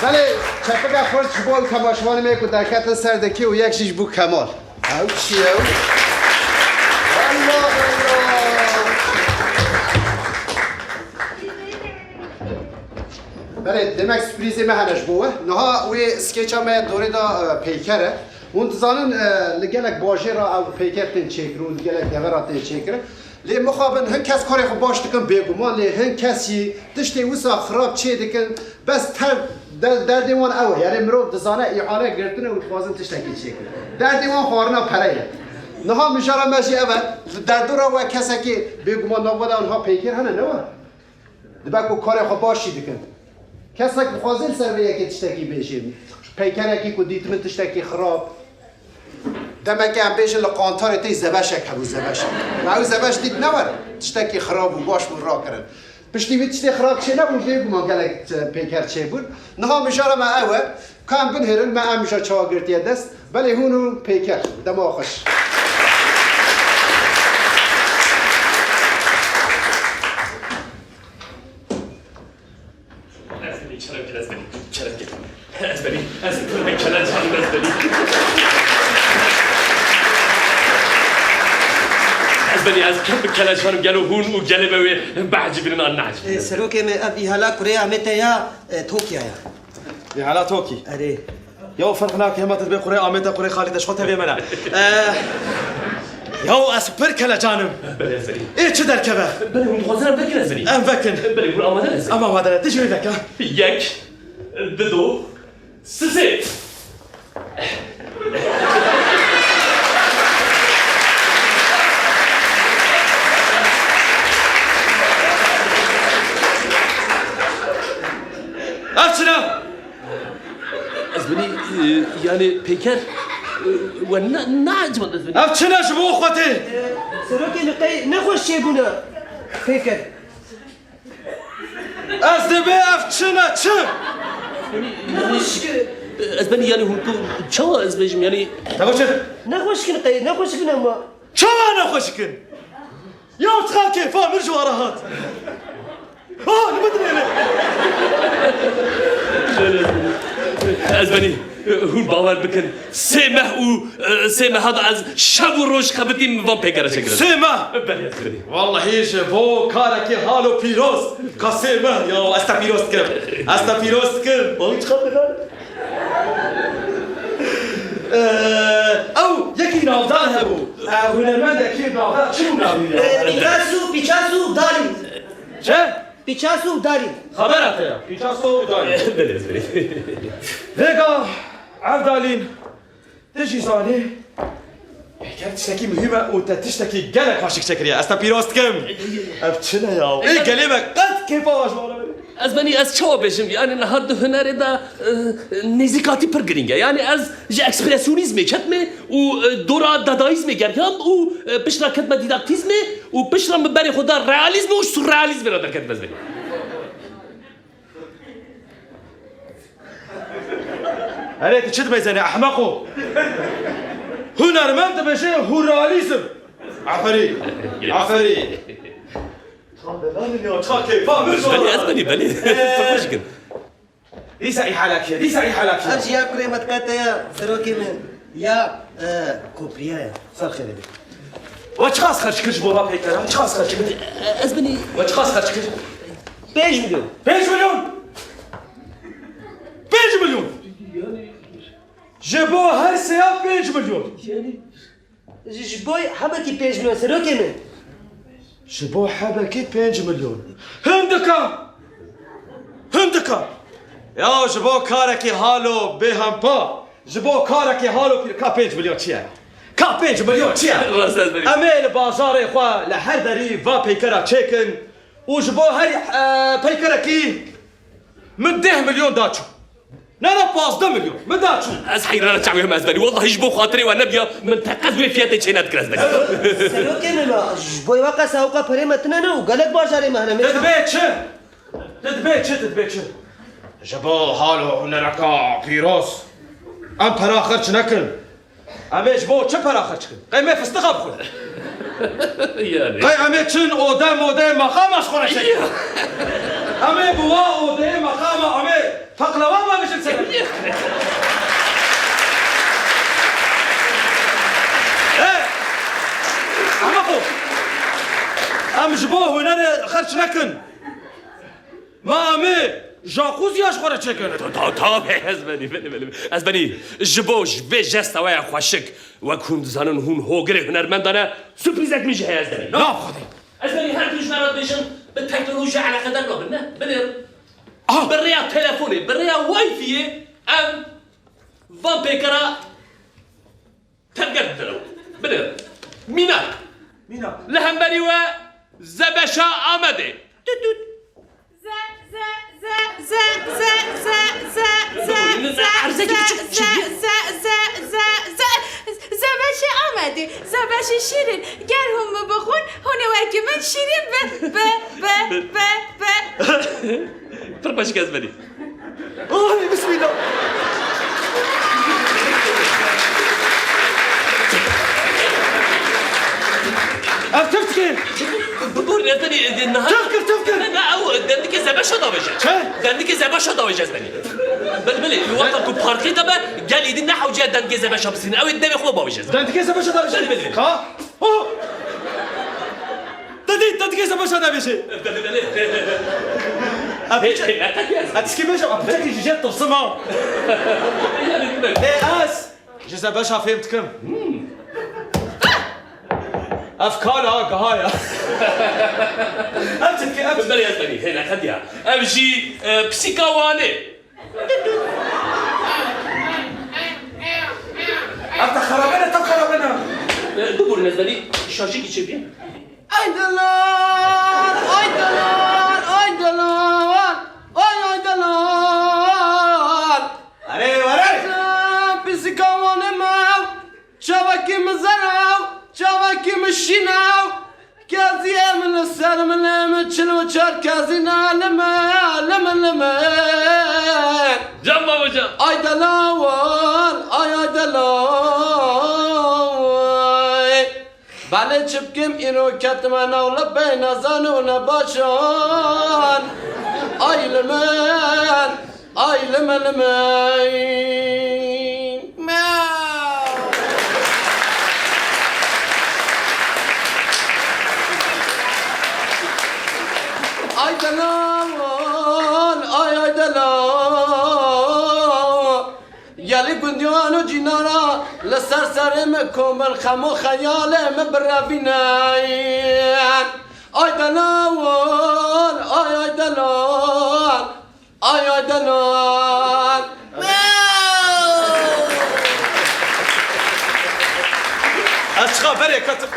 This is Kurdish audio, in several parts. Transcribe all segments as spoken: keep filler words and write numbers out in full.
Belê, çepika xweş ji bo ew temaşevanê me ku derketin ser dekê û yek jî ji bo Kemal. Ew çi ye ew? Allah Allah! Belê, demek sürprîzê me hene ji bo we. Niha wê skeça me dorê de, e, peyker e. Hûn dizanin, e, li gelek bajêr re ew peyker tên çêkirin û li gelek dever re tên çêkirin. Lê mixabin hin kes karê xwe baş dikin bêguman, lê hin kes jî tiştê wisa xirab çê dikin, bes ter de-, derdê wan ew e. Yanî mirov dizane îhale girtine û dixwazin tiştekî çêkin. Derdê wan xwarina pere ye. Niha mijara me jî ev e. Li derdora we kesekî bêguman nava de niha peyker hene ne we? Dibe ku karê xwe baş jî dikin. Kesek dixwaze li ser vê yekê tiştekî bêjê. Peykerekî ku dît min tiştekî xirab. Demeke em bêjin li qantarê tê zebeşek hebû, zebeşek. Me ew zebeş dît ne were. Tiştekî xirab û baş bû rakirin. Piştî vî tiştê xirab çê nebû, bêguman gelek, e, peyker çêbûn. Niha mijara me ew e. Ka em binêrin, me em mijara çawa girtiye dest. Belê hûn û peyker. Dema xweş. Ez benî, kerem kir, ez benî, kerem kir. Ez benî, ez pir bi kelecan im, ez benî. Ez benî, ez pir bi kelecan im, gelo hûn û gelê me wê biecibînin an neecibînin? Ê, serokê me, ev îhala kurê Amêtê ya, e, Tokya ya. Îhala Tokî? Erê. Yaw ferq nake, hema tu dibê qurê Amêta, qurê Xalî de, ji xwe tevê me ne. Eh, yaw ez pir kelecan im. Belê, ez benî. Ê çi derkeve? Belê, hûn dixwazin em vekin, ez benî. Em vekin. Belê, hûn amade ne, ez benî. Em amade ne. Tu jî wê veke. Em amade ne. Dido. Sisê. Ev çi ne? Ez benî, e, yani peyker, e, we ne, ne acaba ez benî? Ev çi ne ji bo xwe tê? Serokê min qey nexweş çêbûne peyker. Ez dibê ev çi ne çi? Nexweş ki. Ez benî yani hûn ku çawa ez bêjim yani? Te çi? Nexweş kin qey, nexweş kin ama. Çawa nexweş kin? Ya çiqa kêfa min ji we re hat. Ah, li min dinêre. Ez benî, hûn bawer bikin. Sê meh û, e, sê meha da ez şev û roj xebitîm van pêkere çêkirin. Sê meh? Belê, ez benî. Wallahî ji bo karekî halo pîroz. Ka sê meh ya, ez te pîroz dikim. Ez te pîroz dikim. Bavî çiqa dikare. Eee, ew yekî navdar hebû. Ew hunermendekî navdar çi bû navî ya? Eee, Picasso, Picasso, Dalî. Çi? Picasso û Dalî. Xebera te ya. Picasso û Dalî. Belê, belê. Vêga, Evdalîn, tu jî zanî. Pêker tiştekî muhîm e û te tiştekî gelek xweşik çêkiriye. Ez te pîroz dikim. Ev çi ne ya? Ê gelê me qet kêfa ji wan re. Ez benî ez çawa bêjim? Yani niha di hunerê de, e, nêzîkatî pir girîng e. Yani ez ji ekspresyonîzmê ketime û, e, dora dadaîzmê geriyam û, e, piştre ketime dîdaktîzmê û piştre min berê xwe da realîzmê û surrealîzmê re derketim ez benî. Erê, tu çi dibêzenî, ehmeqo? Hunermend dibêje huralîzm. Aferî. Aferî. Tam de lan ya, ça kêfa min. Belê, ez benî, belê. Ee, tu xweş kin. Dîsa îhale kir, dîsa îhale kir. Ev jî ya kurê me diqete ya, serokê min. Ya, e, kopriya ya. Ser xêrê be. We çiqas xerc kir ji bo va peykeran? Çiqas xerc kir? Ez benî. We çiqas xerc kir? Pênc milyon. Pênc milyon? Pênc milyon? Ji bo her seya pênc milyon. Ji, ji bo hebekî pênc milyon serokê min. Ji bo hebekî pênc milyon. Hindika! Hindika! Ya ji bo karekî halo bêhempa, ji bo karekî halo pîr-, ka pênc milyon çi ye? Ka pênc milyon çi ye? Rast ez benî. Em ê li bajarê xwe li her derî va peykera çêkin û ji bo her, e, peykerekî min deh milyon daçû. Ne, ne, pazdeh milyon. Min daçû. Ez heyrana çavê him ez benî. Wallahî ji bo xatirê we nebiya, min teqez wê fiyetê çê nedikir ez benî. Serokê min, ji bo wê qesa ewqa perê me tune ne û gelek bajarê me hene. Te dibê çi? Te dibê çi, te dibê çi? Ji bo hal û hunereka pîroz em pera xerç nekin. Em ê ji bo çi pera xerç kin? Qey em ê fistiqa bixwin? Yani. Qey em ê çin ode modeyê maqama ji xwe re çekin? Ya. Em ê bi wa odeyê maqama em ê Paqlawa me bijim sene. He! Ama xo. Em ji bo hunerê xerç nekin. Ma em ê jacuzzi ya ji xwe re çêkin. Ta-, ta-, tabii, ez benî, benî, benî. Ez benî, ji bo ji vê jesta we ya xweşik, wek hûn dizanin, hûn hogirê hunermendan e, surprîzek min jî heye, ez benî. Na Xwedê. Ez benî, her du ji me re dibêjin, bi teknolojiyê eleqedar nabin, ne? Binêrin. Aha. Bi rêya telefonê, bi rêya Wi-Fi-yê em van pêkera tevger didin. Binêrin. Mînak. Mînak. Li hemberî we Zebeşa Amedê. Tut tut. Ze, ze, ze, ze, ze, ze, ze, ze, Buyurun, ze, erzeki ze, küçük ze, şey. Ze, ze, ze, ze, Zebeşê Amedê, Zebeşê şîrin. Ger hûn min bixwin, hûn ê wekî min şîrin bin. Be, be, be, be. Pir xweşik ez benî. Ay, bismillah. Ev tifkê. Bibûr, ez benî, e, niha. Tifkir, tifkir. Ne, ne, ew dendikê Zebeşa davêje. Çi? Dendikê Zebeşa davêje ez benî. Belê, belê, wexta ku parkê de be, gel êdî ne hewce ye dendikê Zebeşa bisînin. Ew ê devê xwe bavêje ez benî. Dendikê Zebeşa davêje? Belê, belê, belê. Ha? Oh! Te dît, te dikê Zebeşa navêjê. Belê, belê. Hey, hey, ne qediyaz? Ha, tişkî bêje, ha, piçekî ji jê tirsim ha. Ê, ez ji Zebeşa fêm dikim. Hmm. Ev kal ha, giha ya. Ev çirkî, ev çirkî. Belê, ez benî, hey, ne qediya. Ev jî, e, pisîka Wanê. Ev te xerabe ne, te xerabe ne. E, bibûrin ez benî şarjêkî çêbî. Ay delal, ay delal, ay delal, ay, ay delal. Erê, were. Pisîka Wanê me, çavekî min zer e, çavekî min şîn e. Kezî em li ser min, em çil û çar kezî ne li me, li min, li min. Can babacan. Ay delal, ay, ay delal. Belê çi bikim îro ketime nav li beyna zan û nebaşan. Ay li min. Ay, lime, lime. Meow. Ay, delal, ay, ay, delal. Gelî gundiyan û cînara li ser serê min komil xem û xeyalê min birevîne. Ay, delal, ay, ay, delal. Ay, ay, delal. Ez çiqa berê ketim.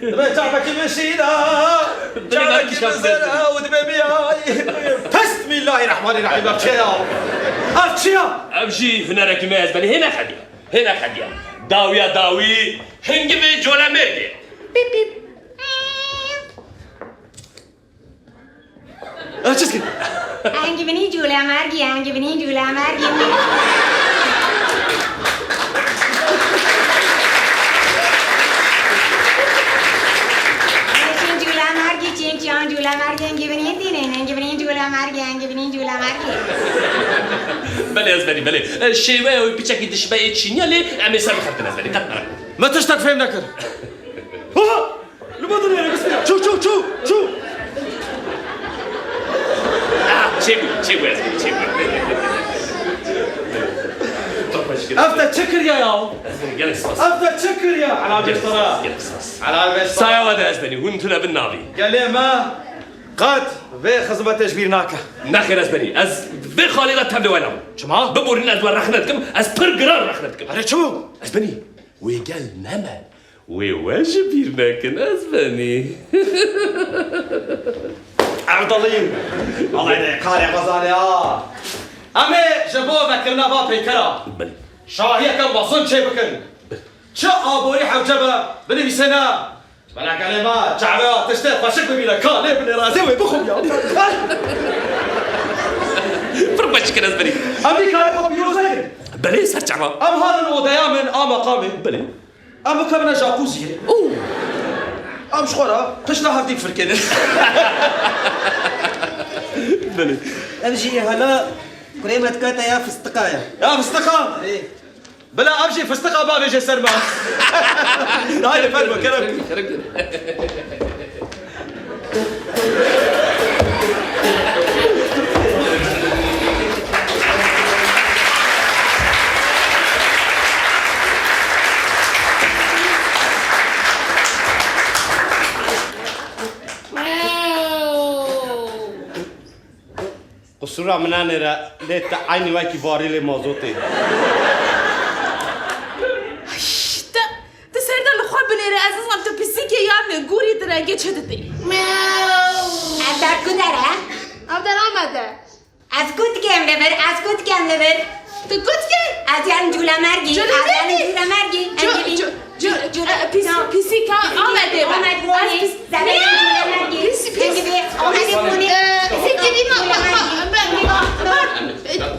Dibe çavekî min şîna, çavekî min zer e û dibe biyay. Pest, Bismillahirrahmanirrahim. Ev çi ya? Ev çi ya? Ev jî hunerekî me ez benî. Hê neqediya. Hê neqediya. Dawiya dawî. Hingivê colemêrgê. Pîp, pîp. Ev çi dike? Engibinî cûlemergî, engibinî cûlemergî. Çîn cûlemergî, çîn çiyan cûlemergî, engibinî dînin, engibinî cûlemergî, engibinî cûlemergî. Belê ez benî, belê. E, şêweya wî piçekî dişme ê çîniya lê em ê ser bixebtin ez benî. Qet merak. Me tiştek fêm nekir. Ha! Li bo dinêre, bismillah. Çû, çû, çû, çû. Ah, çêbû, çêbû, ez çêbû. Çok hoş. Ev te çi kiriye ya? Gelek spas. Ev te çi kiriye? Helal be sana. Gelek spas. Helal be sana. Saya we de ez benî, hûn tune bin navî. Gelê me qet vê xizmetê ji bîr nake. Nexêr ez benî. Ez vê xalê de tevlê we nabim. Çima? Biborîn ez we rexne dikim, ez pir giran rexne dikim. Erê çi bû? Ez benî. Wê gel neme. Wê we ji bîr nekin, ez benî. Erdalî! Alay de karê xezanê ha! Em ê ji bo vekirina va peykera Belê. Şahiyeke mezin çê bikin. Çi aborî hewce be, binivîsêne. Bela gelê me, çavê ya tiştê xweşik bibîne, ka lê binêrazê wê bixwim ya. Pir xweşik in ez benî. Em vî karê xwe pîroz nekin. Belê, ser çava. Em hanin odeya min a meqamê. Belê. Em bikevine jacuziyê. Oo. Em ji xwe re pişta hevdî firkênin. Belê. Em jî hela Kurê me dikate ya fistiqa ya. Ya fistiqa? Ê. Bila ev jî fistiqa bavêje ser me. Haydi fermo, kerem. Kerem, kerem. Qusûra min anêre, lê te eynî wekî varîlê mazotê. Ay, te, te ser de li xwe binêre, ez nizam tu pisîkê yan gûrî di rengê çi didî. Ev der ku der e? Ev der Amed e. Ez ku dikem li vir, ez ku dikem li vir. Tu ku dikî? Ez yerim Cûlemergî, ez yerim Cûlemergî. Cû-, Cû-, Cû-, Cû-, Cû-, e, pis-, Cû-, pisîka Amed ê be. Amed Gonî, ez pis-, zereyê Cûlemergî. Pis, pis. Hingî bê, Amed Gonî. E, Zikirî ma, ma, ma, ma, ma,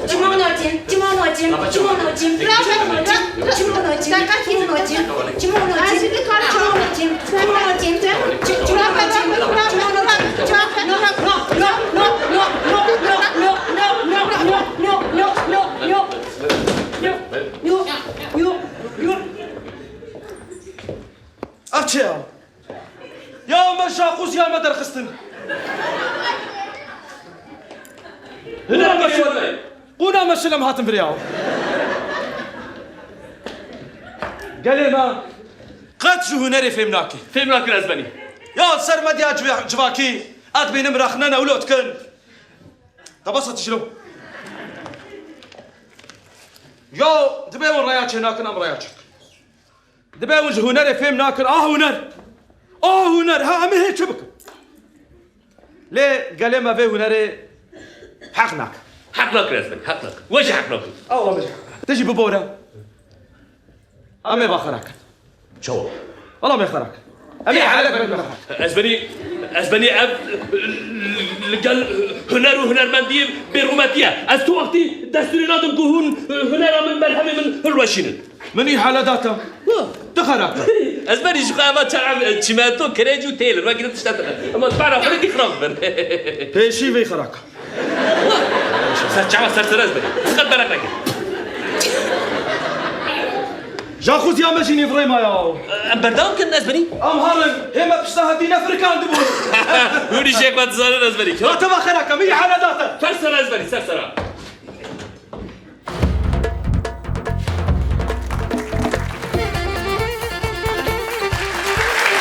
Çimono çim, çimono çim, çimono çim, çimono çim, çimono çim, çimono çim, çimono çim, çimono çim, çimono çim, çimono çim, çimono çim, çimono çim. Ev çi ya? Ya me jaqûziya me derxistin. Hine Qûna meşil-, meşil-, qûna meşil em hatin vir ya. Gelê me qet ji hunerê fêm nake. Fêm nakin ez benî. Ya ser medya civ-, civakî, ez dibînim rexne newlo dikin. Te basa tijî lo. Ya dibê hûn raya çê nakin, em raya çê dikin. Dibê hûn ji hunerê fêm nakin. Ah huner! Ah huner! Ha, em ê hê çi bikin? Lê gelê me vê hunerê heq nake. Heq nake ez benî, heq nake. We jî heq nake. Ew, em ê jî heq nake. Te jî bibore. Em ê va xera kin. Çawa? Wela em ê xera kin. Em ê hele kin. Ez benî, ez benî ev li gel huner û hunermendiyê bêrûmetî ye. Ez tu wextî destûrê nadim ku hûn hunera min, berhemê min hilweşînin. Min îhale date. Wa. Tu xera ke. Ez berî ji xwe eva çav çîmento, kirêc û têl in. Wekî din tişta tune. Ema ji bera xwe dî xirab bin. Pêşî vê xera ke. Ser çava ser ser ez berî. Qet berek neke. Jaqûziya me jî nîv rê maye. Em berdewam kin ez berî. Em harin. Hê me pişta hevdî nefirikandibûn. Hûn jî jê xwe dizanin ez berî. Date va xera ke. Min îhale date. Ser ser ez berî. Ser sera.